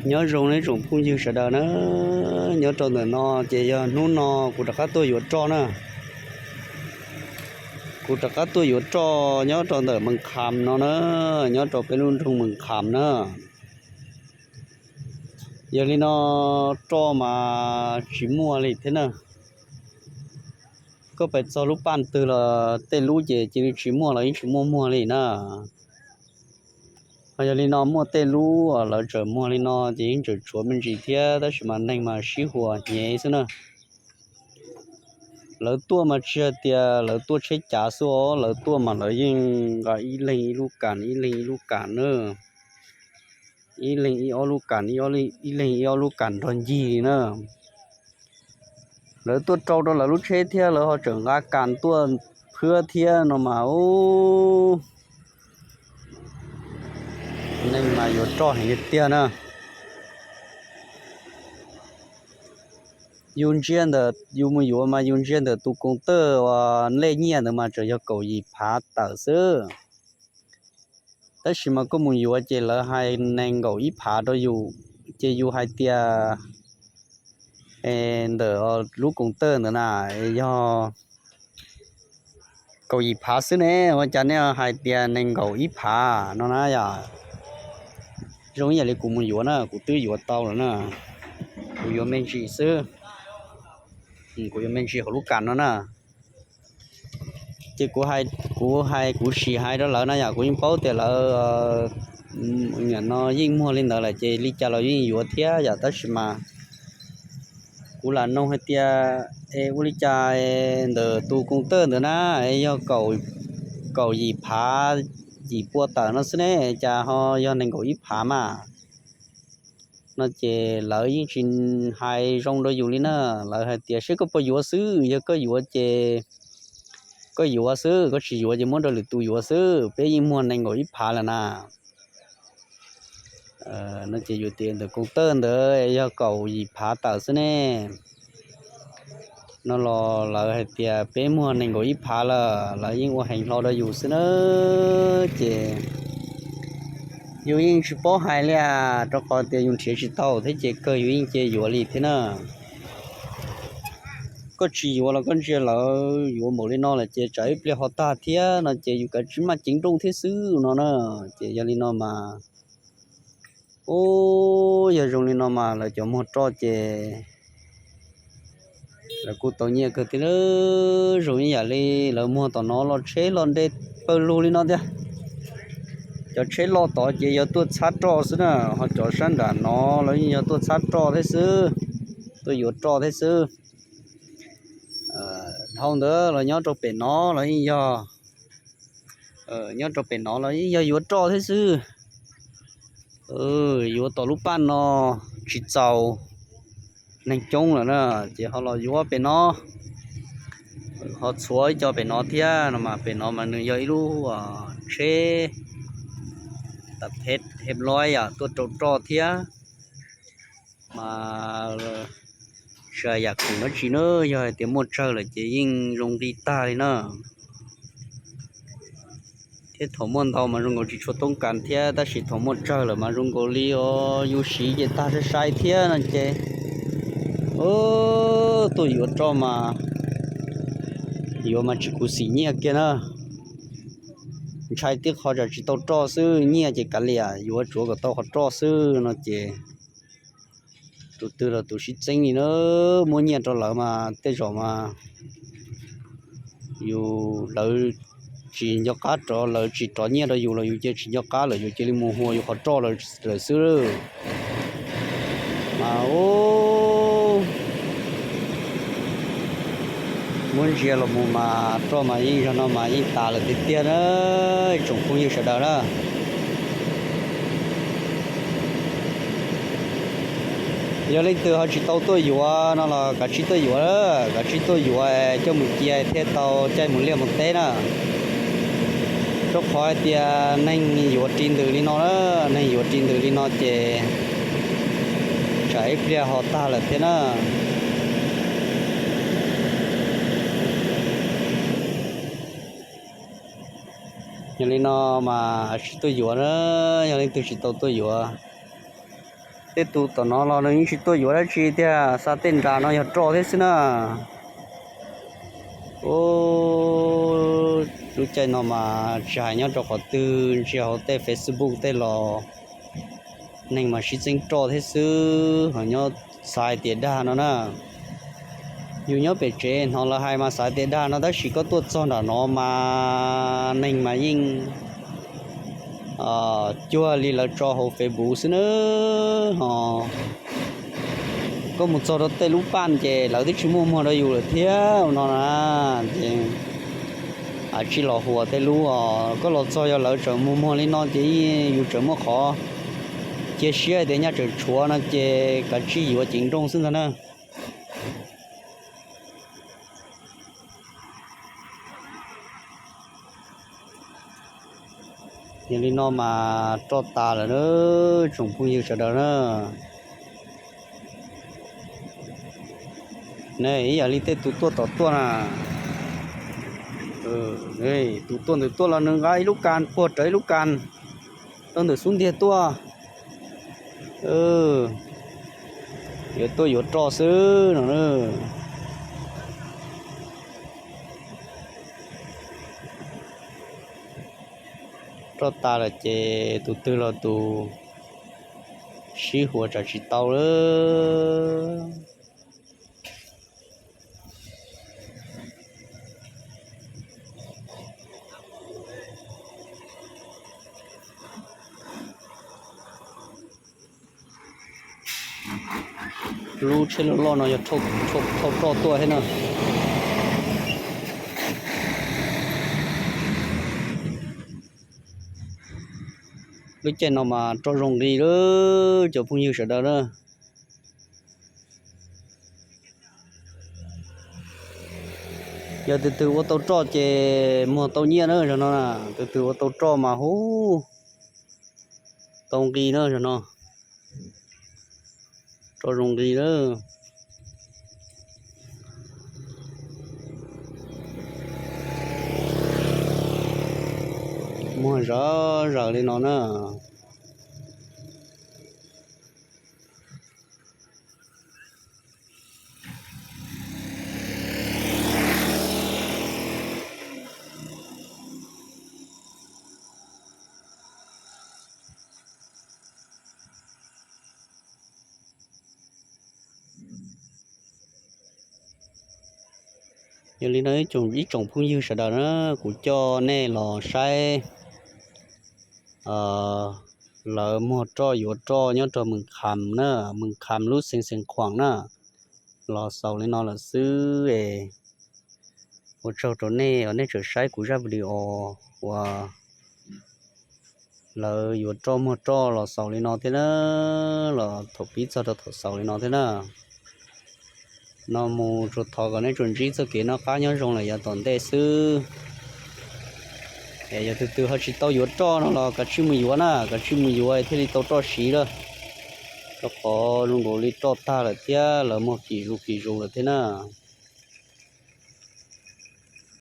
Nyob zoo nej tsoom phooj ywg sawv daws na, nyob rau ntawm no ces yog hnub no kuv rov qab tuaj yuav roj na. Kuv rov qab tuaj yuav roj nyob rau ntawm Mees Kham no na, nyob rau peb lub nroog Mees Kham na. Yog li no roj mas tsis muaj li thiab na. Koj pais txog lub paj twg los tej lub ces cia li tsis muaj los yeej tsis muaj muag li na. Ho yog li no muaj tej lub lawv tseem muag li no ces yeej tseem tshuav me ntsis thiab, tab sis mas neeg mas sib huas hnyev xwb na. Lawv tuaj mas tsis hais tias lawv tuaj tsheb cav xwb os, lawv tuaj mas lawv yeej nqa ib leeg ib lub kas, ib leeg ib lub kas na. Ib leeg ib ob lub kas, ib leeg ib ob lub kas nrog ncig li na. Lawv tuaj rau rau lawv lub tsheb thiab lawv ho tseem nqa kas tuaj phwab thiab no mas ub, neeg mas yuav roj heev tiag na. Yus ntsia ntawm, yus mus yuav mas yus ntsia ntawm tus koos tawj uas nplej nyiaj ntawd mas tseem yog kaum yim phav tawm xwb. Tab sis mas koj mus yuav ces lawv hais nees nkaum ib phav rau yus, ces yus hais tias ntawm lub koos tawj ntawd na yog kaum yim phav xwb ne, ua cas nej hais tias nees nkaum ib phav no na yom? Zoo ib yam li kuv mus yuav na, kuv twb yuav tau lawm na, kuv yuav me ntsis xwb, kuv yuav me ntsis hauv lub kas no na. Ces kuv hais, kuv hais, kuv sim hais rau lawv na yom, kuv yeej paub tias lawv nim no yeej muag li ntawd lawm ces li cas los yeej yuav thiab yom, tab sis mas kuv lam noog hais tias es ua li cas ntawm tus koos tawj ntawd na yog kaum yim phav yim pua tawm no xwb ne, cas ho yog nees nkaum ib phav mas no ces lawv yeej tsis hais zoo rau yus li na. Lawv hais tias seb koj puas yuav xwb, yog koj yuav ces koj yuav xwb, koj tsis yuav ces muab rau lwm tus yuav xwb, peb yeej muag nees nkaum ib phav lawm na. No ces yus tias ntawm koos tawj ntawd yog kaum yim phav tawm xwb ne. No los lawv hais tias peb muag nees nkaum ib phav lawm, lawv yeej ua heev hlo rau yus xwb na. Ces yus yeej tsis paub hais li as, rau qhov tias yus nrhiav tsis tau thiab ces kawg yus yeej cia yuav li thiab na. Koj tsis yuav los koj ntsia lawv yuav npaum li no lawm ces tsam ib pliag ho tag thiab no ces yus kav tsij maj ceev nrooj thiab xwb no na. Ces yog li no mas, ub, yog zoo li no mas lawv cov muag roj ces lawv kuj tau nyiaj kawg thiab. Zoo ib yam li lawv muag tom no los tsheb los nres pawg lug li no tiag. Cov tsheb loj tod ces yog tuaj txhab roj xwb na, ho cov sab nram no los yeej yog tuaj txhab roj thiab xwb, tuaj yuav roj thiab xwb. Dhau ntawd los nyob rau pem no los yeej yog, nyob rau pem no los yeej yog yuav roj thiab xwb. Yuav tom lub paj no tsis txaus neeg coob lawm na, ces ho los yuav pem no, ho txhuav ib co pem no thiab no mas pem no mas nws yog ib lub tsheb tas phem he loib yam tuaj rau roj thiab. Mas tsis hais yam khoom dab tsi na, yog hais tias muaj tsawg lawm ces yeej zoo nqi tag li na. Thiab thaum muaj ntau mas zoo nkaus tsis tshua toob kas thiab, tab sis thaum muaj tsawg lawm mas zoo nkaus li os yus siv ces tag sai sai thiab no ces, tuaj yuav roj mas yuav mas tsis khuv xim nyiaj kiag na. Ntshai tib qho tsam tsis tau roj xwb, nyiaj ces kav liam, yuav tsuav kom tau qhov roj xwb no ces tus twg los tus sib txeeb li na. Muab nyiaj rau lawv mas tej zaum mas yus, lawv tsis nco qab rov, lawv tsis rov nyiaj rau yus los yus cia tsis nco qab lawm, yus cia li mus hua yus qhov roj lawm xwb. Mas ub, muab ntsia los mus mas roj mas yeej zog no mas yeej tas lawm tiag tiag na, tsoom phooj ywg sawv daws na. Yog leej twg ho tsis tau tuaj yuav no los kav tsij tuaj yuav, kav tsij tuaj yuav coj mus cia thiaj tau caij mus liaj mus teb na. Rau qhov hais tias neeg yuav ris ntws li no na, neeg yuav ris ntws li no ces tsam ib pliag ho tag lawm thiab na. Yog li no mas tsis tuaj yuav na, yog leej twg tsis tau tuaj yuav. Tej tus tom no los nws yeej tsis tuaj yuav dab tsi tiag, xa tej nra no yog roj thiab xwb na. Lub caij no mas tsis hais nyob rau qhov twg, ntsia hauv tej Facebook tej los neeg mas sib txeeb roj thiab xwb, ho nyob xav hais tias dag no na. Yus nyob pem tsev hnov lawv hais mas xav tias dag no, tab sis koj tuaj txog nram no mas neeg mas yeej cuag li lawv tso hauv Facebook xwb na. Ho koj mus txog rau tej lub paj ces lawv twb tsis muaj muag rau yus lawm thiab no na. Ces tsis los huas tej lub os, koj los txog yog lawv tseem muag muag li no ces yus tseem muaj qhov cia siab hais tias nyaj tseem tshuav no ces kav tsij yuav ceev nrooj xwb ntag na. Yog li no mas roj tas lawm na, tsoom phooj ywg sawv daws na. Ne ib yam li tej tus tuaj tom tuaj na, tus tuaj ntawm tuaj los nws nqa ib lub kas puag rawv ib lub kas rau ntawm xub ntiag tuaj. Yuav tuaj yuav roj xwb no. Roj tas lawm ces tus twg los tus sib huas tsam tsis tau lawm. Lub tsheb loj loj no yog thauj roj tuaj thiab na. Lub caij no mas roj zoo nqi lawm cov phooj ywg sawv daws na. Yog tus twg ua tau roj ces muag tau nyiaj na zog no. Tus twg ua tau roj mas hu tau nqi na zog no. Roj zoo nqi lawm. Muag zom zaws li no na. Yog li no ib tsoom phooj ywg sawv daws na, kuv coj nej los saib lawv muag roj yuav roj nyob rau Mws Kham na, Mws Kham lub xeev Xeev Khuam na. Los xaus li no lawm xwb es ua tsaug rau nej uas nej tseem saib kuv zaj video uas lawv yuav roj muag roj los xaus li no thiab na, los thaum pib txog rau thaum xaus li no thiab na. No mus tsuas thov kom nej tsuas ntsib txoj kev noj qab nyob zoo lawm yav tom ntej xwb. Es yog tus twg ho tsis tau yuav roj no los kav tsij mus yuav na, kav tsij mus yuav thiaj li tau roj siv lawm, rau qhov zoo nkaus li roj tag lawm thiab lawv muag kim zus kim zus lawm thiab na.